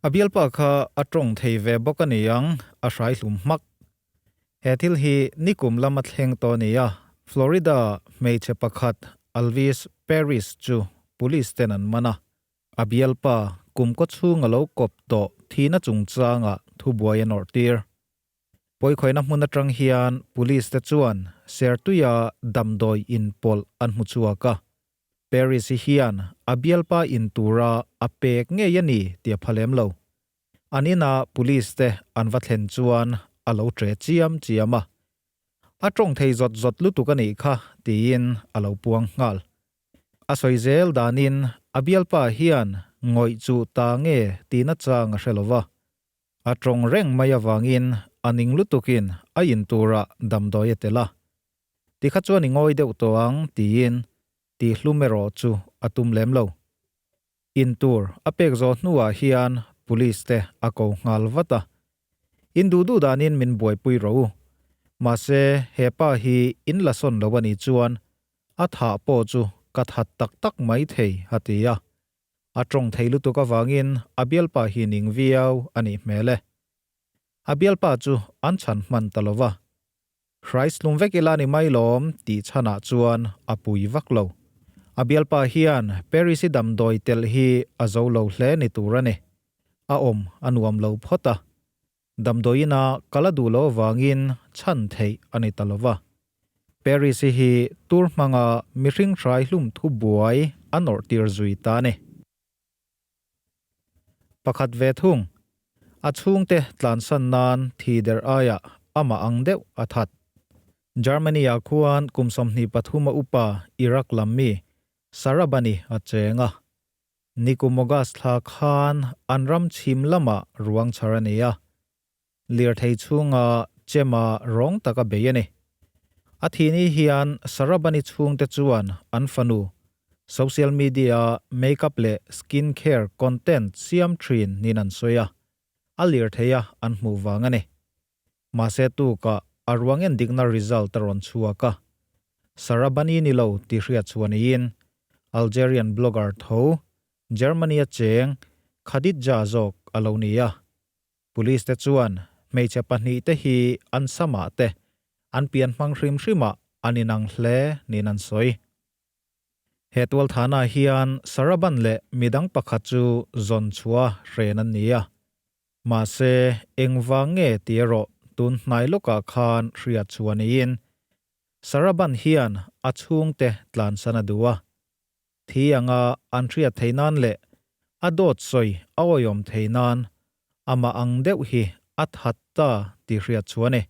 A bialpa kha a tawng thei ve bawk a ni ang, a hrai hlum hmak. He thil hi nikum lama thleng tawh a ni a, Florida hmeichhe pakhat Alvis Parris chu police ten an man a. A bialpa kum kaw chhung a lo kawp tawh thihna chungchangah thubuai a nawrh tir. Pawikhawihna hmun atang hian police te chuan Sertuia damdawi inpawlh an hmu chhuak a. Paris-i hian a bialpa in tura a pek ngei a ni tih a pha lem lo. An ina police te an va thlen chuan a lo tre chiam chiam a. A tawng thei zawt zawt lutuk a nih kha tiin a lo puang nghal. A sawi zel danin a bialpa hian ngawih chu ta nge tihna chang a hre lo va. A tawng reng mai avangin a ning lutukin a in turah damdawi a tel a. Tikha chuan i ngawi deuh tawh ang tiin tihhlum erawh chu a tum lem lo. In tur a pek zawh hnuah hian police te a ko nghal vat a. In duh duh danin min buaipui rawh u. Mahse he pa hi in la sawn lo a nih chuan a thah pawh chu ka that tak tak mai thei a ti a. A tawng thei lutuk avangin a bialpa hi ning viau a nih hmel e. A bialpa chu an chhan hman ta lo va. Hrais tlum vek ila ni mai lawm tih chhanah chuan a pui vak lo. A bialpa hian Paris-i damdawi telh hi a zo lo hle ni tur a ni. A awm a nuam lo phawt a. Damdawiina kal a duh loh avangin chhan theih a ni ta lo va. Paris-i hi tur hmanga mihring hrai hlum thu buai a nawrh tir zui ta a ni. Pakhat ve thung, a chhungte tlansan nan thi der aiah amah ang deuh a that. Germany-ah khuan kum 23 a upa Iraq lam mi Sarabani a cheng a. Nikum August thla khan an ram chhim lamah ruang chhar a ni a. Lirthei chhunga chema rawng taka bei a ni. A thihni hian Sarabani chhungte chuan an fanu social media makeup leh skin care content siam thin niin an sawi a, a lirthei a an hmuh vang a ni. Mahse tukah a ruang endikna result a rawn chhuak a. Sarabani ni lo tih hriat chhuah niin Algerian blogger tho Germany-a cheng Khadidja zawk a lo ni a. Police te chuan hmeichhe pahnihte hi an samah te an pian hmang hrim hrimah an inang hle niin an sawi. He tualthana hian Saraban leh midang pakhat chu zawn chhuah hren an ni a. Mahse, engvang nge tih erawh tun hnai lawkah khan hriat chhuah niin Saraban hian a chhungte tlansan a duh a. Thi anga an hriat theih nan leh a dawt sawi a awihawm theih nan amah ang deuh hi a that ta tih hriat chu a ni.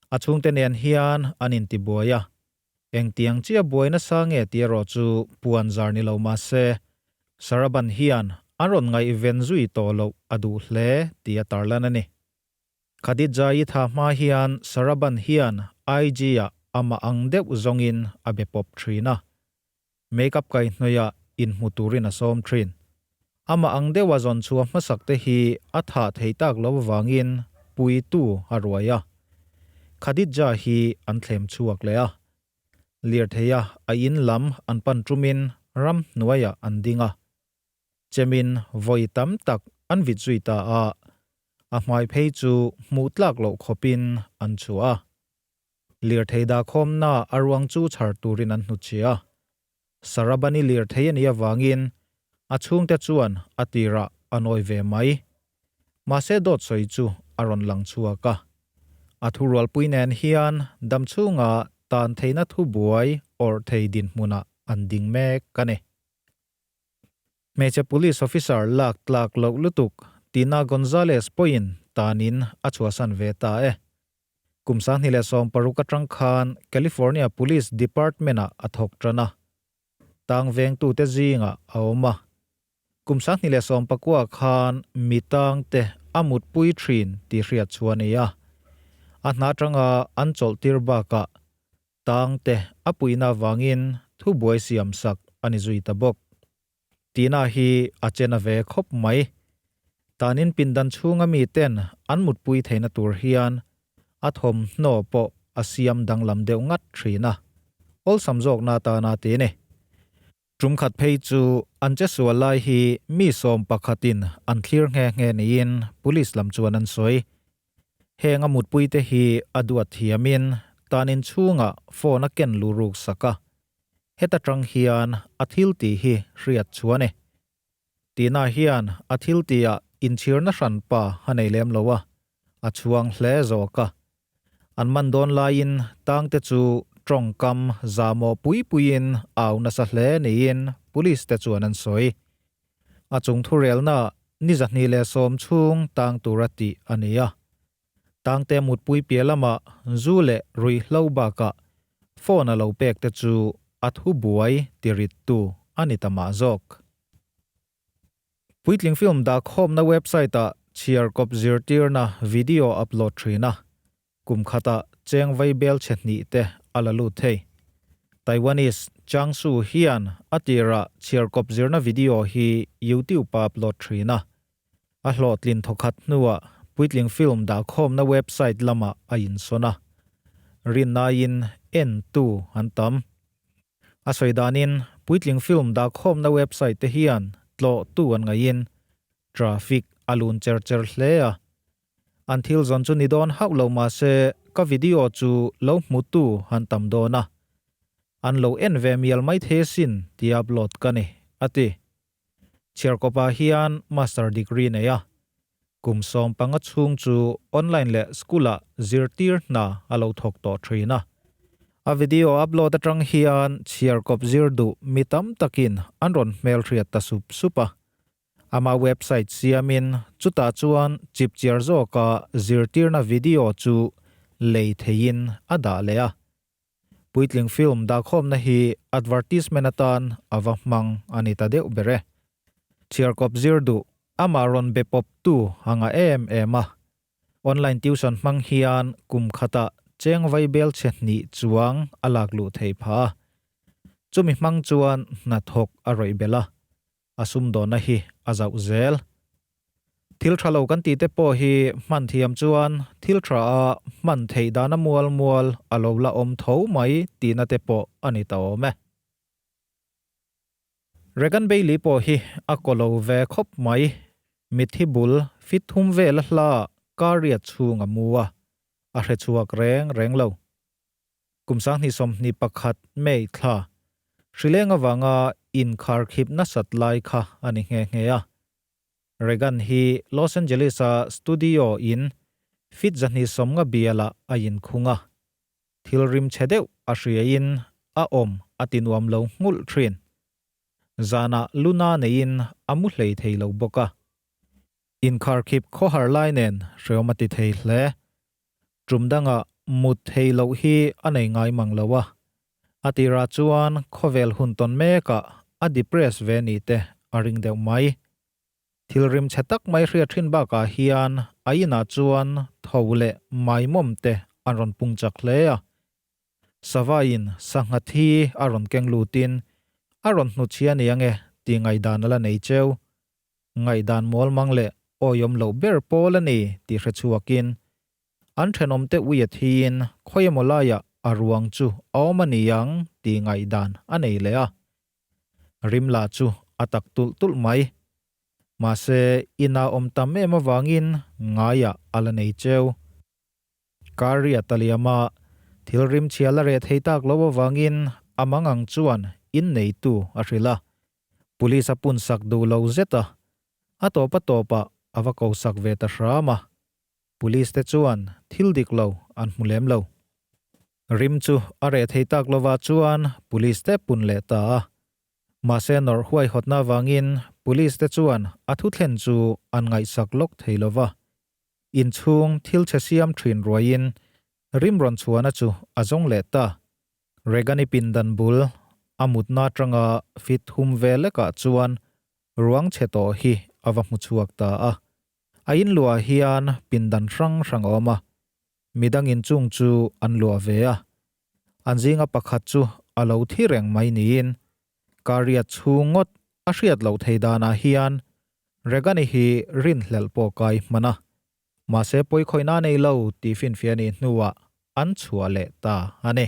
A chhungte nen hian an intibuai a, engtiang chiah buai nasa nge tih erawh chu puan zar ni lo mah se, Saraban hian an rawn ngaihven zui tawh loh a duh hle tih a tarlan a ni. Khadija-i tha hma hian Saraban hian IG-ah amah ang deuh zawngin a be pawp thin a. Makeup kaihhnawihah inhmu turin a sawm thin. Amah ang deuha zawn chhuah hmasak te hi a thah thei tak lo avangin puitu a ruai a. Khadija hi an thlem chhuak leh a. Lirtheia a in lam an pan tumin ramhnuaiah an ding a. Chemin vawi tam tak an vit zui ta a, a hmai phei chu hmuh tlak loh khawpin an chhuah a. Lirthei dahkhawmna a ruang chu chhar turin an hnutchhi a. Sarabani lirthei a nih avangin a chhungte chuan a tirah a nawi ve mai. Mahse dawt sawi chu a rawn lang chhuak a. A thurualpui nen hian damchhunga tan theihna thubuai awrh thei dinhmunah an ding mek a ni. Hmeichhe police officer lak tlak loh lutuk Tina Gonzalez pawhin tanin a chhuahsan ve ta e. Kum 2016 atang khan California Police Department-ah a thawk tan a. Tang vengtute zingah a awm a. Kum 2019 khan mi tangte a mutpui thin tih hriat chhuah a ni a. A hna atanga an chawlhtir bakah Tangte a puihna avangin thubuai siamsak a ni zui ta bawk. Tina hi a chena ve khawp mai. Tanin pindan chhunga miten an mutpui theihna tur hian a thawmhnaw pawh a siam danglam deuh ngat thin a, awlsam zawkna atana ti a ni. Tum khat phei chu an che sual lai hi mi sawm pakhatin an thlir nghe nghe niin police lam chuan an sawi. Heng a mutpui te hi a duat thiamin tan in chhungah phone a ken lu ruk sak a, heta tang hian a thil tih hi hriat chhuah a ni. Tina hian a thil tihah inchhirna hranpa a nei lem lo a, a chhuang hle zawk a. An man dawn laiin tangte chu tawngkam zahmawh pui puiin au nasa hle niin police te chuan an sawi. A chung thurelna ni 210 chhung tang tura tih a ni a. Tangte mutpui piah lamah zu leh ruihhlo bakah phone a lo pek te chu a thu buai tirittu a ni ta mah zawk. Puitling film dahkhawmna website-ah chhiar kawp zirtirna video upload thin a, kum khatah cheng vai bel chhe hnih te a la lut thei. Taiwanese Chang Su hian a tirah chhiar kawp zirna video hi YouTube-a upload thin a, A hlawhtlin thawkhat hnuah puitling film dahkhawmna website lamah a insawn a, rinnaiin entu an tam. A sawi danin puitling film dahkhawmna website te hian tlawhtu an ngaihin traffic a lun cher cher hle a. An thil zawn chu ni dawn hauh lo mahse ka video chu lo hmutu an tam dawn a, an lo en ve mial mai thei asin tia upload ka ni, a ti. Chhiarkawpah hian Master degree nei a, kum 15 chhung chu online leh school-ah zirtir hna a lo thawk tawh thin a. A video upload atang hian chhiarkawp zir duh mi tam takin an rawn hmelhriat ta sup sup a. Ama website siamin chutah chuan chipchiar zawka zirtirna video chu lei theihin a dah leh a. Puitling film dahkhawmna hi advertisement atan a va hmang a ni ta deuh ber e. Chhiarkawp zir duh, amah rawn be pawptu a ngah em em a. Online tuition hmang hian kum khatah cheng vai bel chhe hnih chuang a lak luh thei phah a. Chumi hmang chuan hnathawk a rawih belh a. A sumdawnna hi a zauh zel. Thil tha lo kan tih te pawh hi hman thiam chuan thil tha a hman theih dana mual mual a lo la awm tho mai tihna te pawh a ni ta awm e. Regan Bailey pawh hi a kaw lo ve khawp mai. Mitthi bul fit thum vel a hla kar riat chhung a mu a, a hre chhuak reng reng lo. Kum 2021 May thla, hrileng avanga inkharkhip nasat lai kha a ni nghe nghe a. Reagan hi Los Angeles-a studio in fit 250 bialah a inkhung a. Thil rim chhe deuh a hriain a awm a ti nuam lo nghulh thin. Zanah luna neiin a mu hlei thei lo bawk a. Inkharkhip khawhar lai nen hreawm a ti thei hle. Tum dangah mut thei loh hi a nei ngai mang lo a, a tirah chuan khawvel hun tawn mekah a depress ve ni te a ring deuh mai. Thil rim chhe tak mai hriat thin bakah hian a inah chuan tho leh maimawm te an rawn pung chak hle a. Savain sangha thi a rawn keng lutin a rawn hnuchhia ni ange tih ngaihdan a la nei cheu. Ngaihdan mual mang leh awiawm loh ber pawl a ni tih hre chhuakin an thenawmte ui a thiin khawi emaw laiah a ruang chu a awm a ni ang tih ngaihdan a nei leh a. Rim lah chu a tak tulh tulh mai. Mahse, ina awm tam em avangin ngaiah a la nei cheu. Kar riat a liam a, thil rim chhia la reh thei tak lo avangin a mangang chuan inneitu a hrilh a. Police a pun sak duh lo zet a, a tawp a tawpah a va ko sak ve ta hram a. Police te chuan thil dik lo an hmu lem lo. Rim chu a reh thei tak lovah chuan police te pun leh ta a. Mahse nawrh huaihawtna avangin police te chuan a thuthlen chu an ngaihsak lawk thei lo va. Inchhung thil chhe siam thin ruaiin rim rawn chhuahna chu a zawng leh ta. Reagan-i pindan bul a mutna atanga fit thum ve lekah chuan ruang chhe tawh hi a va hmu chhuak ta a. A inluah hian pindan hrang hrang a awm a, midang inchung chu an luah ve a. An zinga pakhat chu a lo thi reng mai niin kar riat chhung ngawt a hriat loh thei danah hian Reagan-i hi rinhlelh pawh kai hman a. Mahse pawikhawihna nei lo tih finfiah nih hnuah an chhuah leh ta a ni.